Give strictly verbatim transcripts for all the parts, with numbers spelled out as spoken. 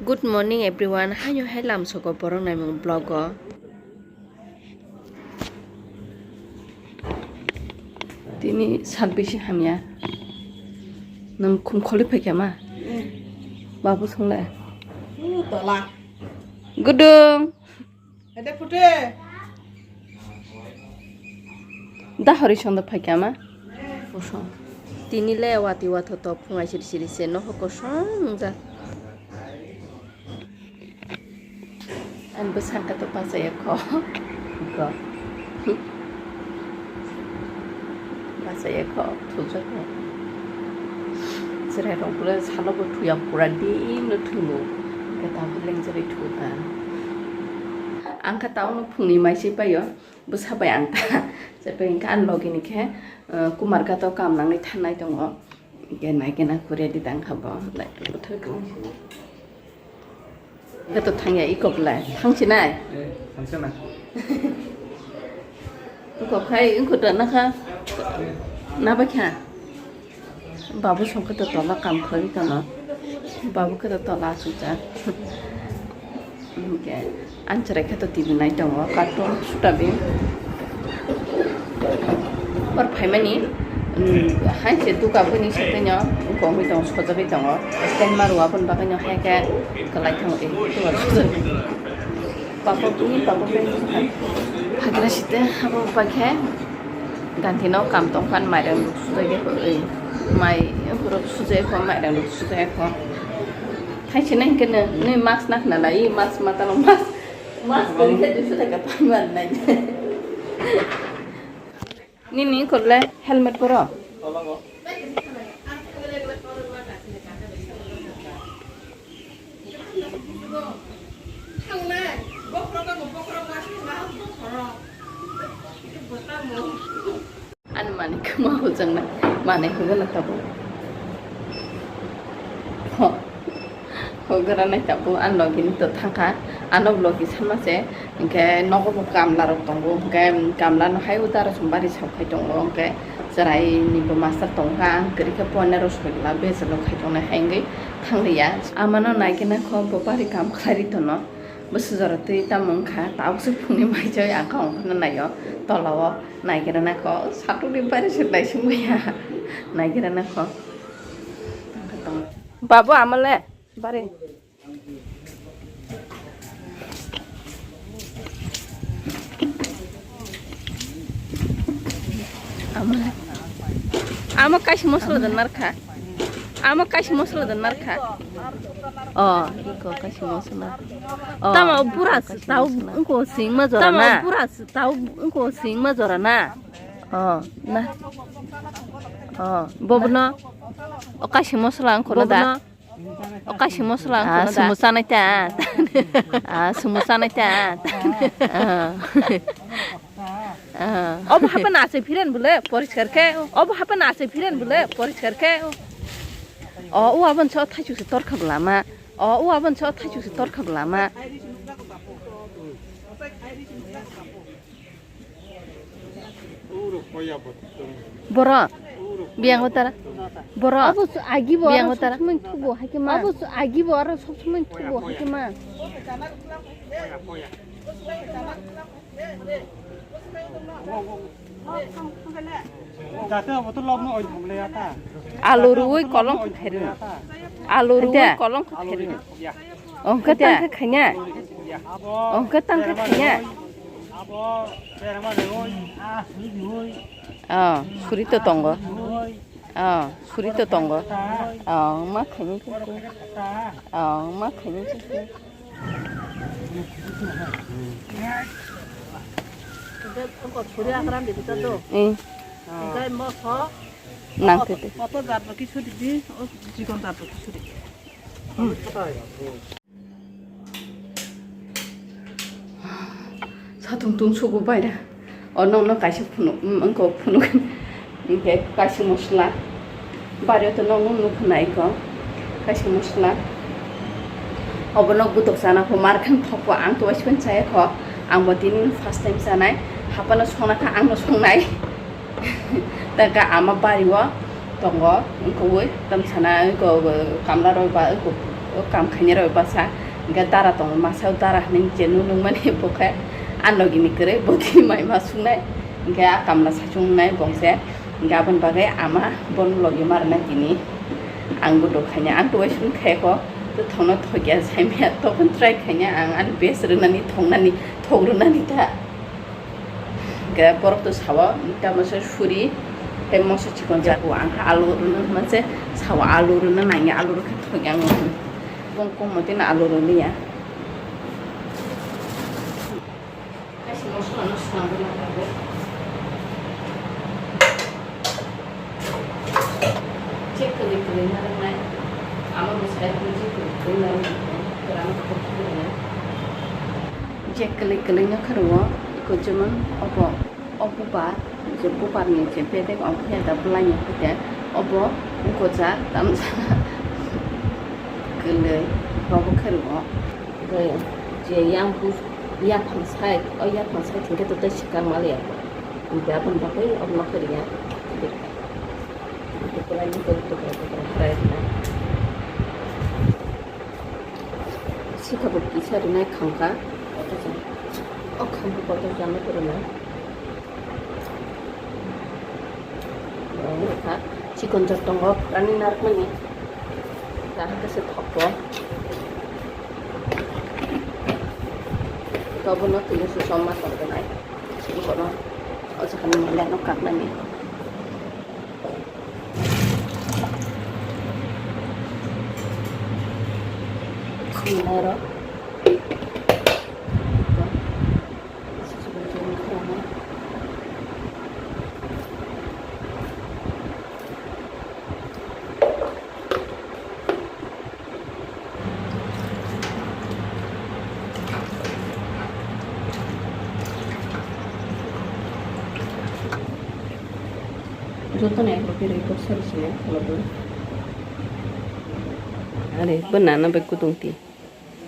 Good morning everyone, haino hai lamsoko borok naimung vlog o. Tini sal bisi hamya. Nang khum kholi phaikha ma? Babu songle. Tola. Gudung. Ede pute. Da hori sonda phaikha ma? Kosong. Tini le wati watho to phungai siri siri se noho kosong nungjak. Ani bwskango to bachaya kho. Kho. Bachaya kho, thujak kho. Chwrai rok bwle salo bo thuya pura din no thungo. Khe tabuk lengjagwi thuka. Ang khe tabuk no phungni mai se paio. Bwsa bai ang ta. Chepeng khe ani logi ni khe, eh, Kumarghat o kam nangwi thangnai tongo. Hingke naikhe nang khe ready tang kha bo, like, bwthar khe. Khe to thangya iko belai, thangsinai? Eh, thangsinai. Iko khai, iko da nakha, nabai kha. Babu song khe to tola kam khlai tono. Babu khe to tola asukjak. Hingke, ang chwrai khe to T V nai tongo, cartoon suta bini. Hor phaimani, um, hai se duka bini se tei no, wngkha wngwi tongo, sojagwi tongo. Stand ma rwya boni bagwi no hai khe kwlai tongo, eh, duka sojagwi. Papor bini, papor bini. Hagra site, abo bai khe. Ganti no kam tong khan mairang rok sujai kho, ei, mai borok sujai kho, mairang rok sujai kho. Thaise nai hwnkhe nw, nwi mask nakna lai, mask matalo mask, mask tong khe duiso taka phan man nai. Nini khorle helmet boro. Ani manwi kwma hojak na, manwi hwgana tabuk. Ho, hwgana nai tabuk, ani logi ni to thangkha, ano logi sama se, hwnkhe nogo bo kamla rok tongo, hwnkhe kamla no hai o dara song bari sok khai tongo, hwnkhe chwrai ni bo master tongkha, ang kwrwi khe ponero soi gla bejalo khai tongnai hai wngwi thangliya. Amano nai khe nai kho bo bari kam khlai ri tono. Bwswk jora twi tamo wngkha, tabukse phungni maichai ang kha ongkhorna naio, tola o naigira nakho, satukni baire se naising maya, naigira nakho. Babu, amale, bare. Amale. Amo kaisa mosla dan narkha. Amo kaisa mosla dan narkha. Oh, iko kaisa mosla. Oh, tamo bura kaisa tau mosla. Wngko singma jora tamo na. Bura tau wngko singma jora na. Oh, na. Oh, bobono. O kaisa mosla wngko na da. Bobono. O kaisa mosla wngko na da. Ah, sumo sanai ta. Ah, sumo sanai ta. Ah. Ah. Obo hape na achai phiren bole poriskar khe. Obo hape na achai phiren bole poriskar khe. O, o abon so thaichuk se torkha lama. O, o abon so thaichuk se torkha lama. Boro. Biang utara. Boro. Obo su-, agi bo biang aro utara. Sob somoi thubo haikhe ma. Obo su-, agi bo aro sob somoi thubo haikhe ma. Alu ruwi kolong khe pherwi. Alu ruwi kolong khe pherwi. Ongkhe tang khe khanya. Ongkhe tang khe khanya. Oh, suri to tongo. Oh, suri to tongo. Oh, ma khanya. Oh, ma khanya. Engkau suri akran di kita tu. Eh. Engkau mau so. Nang tete. Oto jat baki suri di, o jikon jat baki suri. Satung tung sugu bai da. O nokno kaisa phunuk, mm, wngkha phunuk. Hingke kaisa mosla. Bario to nokno nukha nai kho. Kaisa mosla. Obono gutok chana kho, mar khan thok kho. Ang to waisukhe chaya kho. Ang bo tini first time chanai. Hapano songna kha, ang no songnai. Taka ama bario tongo. Wngkha ui, tam sana wngkha kamla rok ba wngkha. O kam khainai rok basa, hingke dara tongo, masa o dara hinui je nunung mani bo khe a logi ni kwrwi, bo tini mai ma sungnai, hingke a kamla saichung nai bongse, hingke aboni bagwi ama bono logi ma rwnai tini. Ang bo do khaina, ang to waisung khaiko, to thongno thokya saimaya, tokon try khaina ang ani best rwnani thongnani, thok rwnani ta. Hingke borok to sawo, ta moso suri, tei moso chikon jago, ang kha alu rwno hwnma se sawo, alu rwno nangya, alu rwkha thokya ang. Bong kong motino alu rwliya. Kaisa mosola no swnamwi ma tongo. Je kwlwi kwlwi narwknai. Amo bwsai je kwlwi kwlwi narwknai. Kwran kok kwrwinai. Je kwlwi kwlwi no kharwi o, iko jemon obo, o bubar, je bubar ni je bedek ongkhe da bwlai ni hoite, obo gojak tamsa kwlwi bobo kharwi o. Oke, je yang bus, yaphang side, o yaphang side hingke to tei swkang maliya. Hingke aboni bagwi obono khe riya. Sikha bo kisa rinai khangkha. O khangkha kotor jana kwrwinai. Wngkha chikon jot tongo, rani narwkmani. Kaham khe se thokgo. Tobono tini se somma tongkhe nai. Bono o jaga ni mela no kaknani. Khumnai rok. Jotono ek rok ri kok sari sini kholobwi. Are, bo nana bai kutung ti.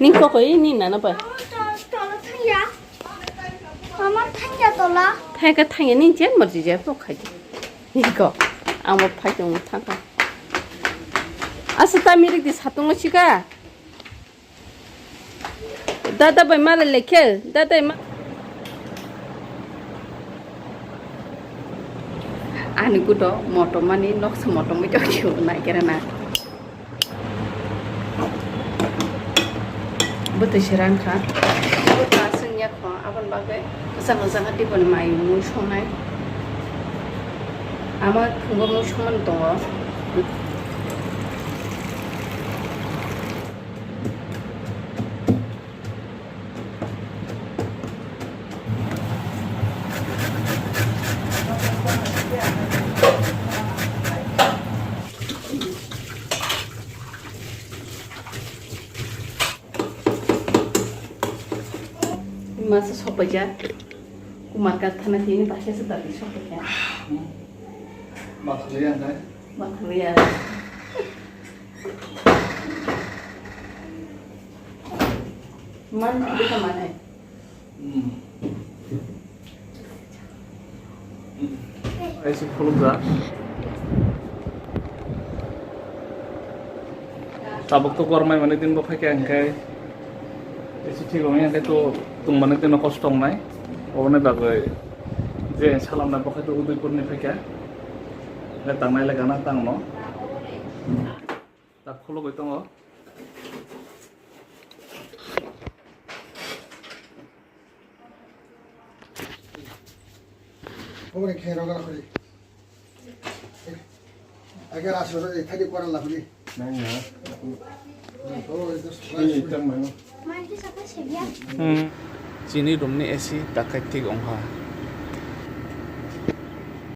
Ning kokoi ni nana bai. Tola thangya. Mama thangya tola. Thaika thangya ni jen marji je pok khai. Iko. Ang bo phai tong thangka. Asa ta mirik di satung sika. Dada bai mala lekhe, dada ma. Ani kuto motom mani noksa motom bai tokyo na kera na. Bwtwi se rankha. Bwtwi aswng yakho, aboni bagwi kwchang kwchang tiboni mai mui songnai. Ama thwngbo mui songmani tongo. Masa sopaija. Kumar Karthana tini basa se tadi sopaija. Mathaliya nai. Mathaliya. Man, kita mana? Hmm. Aisi khulukjak. Tabuk to gormai mani din bo phaikha hingkhe aisi thik wngya hingkhe to tongmani din kosto wngnai. Oboni bagwi je salamna bo khe to Udaipur ni phaikha. Hingkhe tangnai le gana tangno. Tak khulugwi tongo. Oboni khe roga khori. Age asoro e thadi koran la khori. Nang ya. Oh, itu Ini hitam mana? Hmm. Chini room ni A C takhai thik ongkha.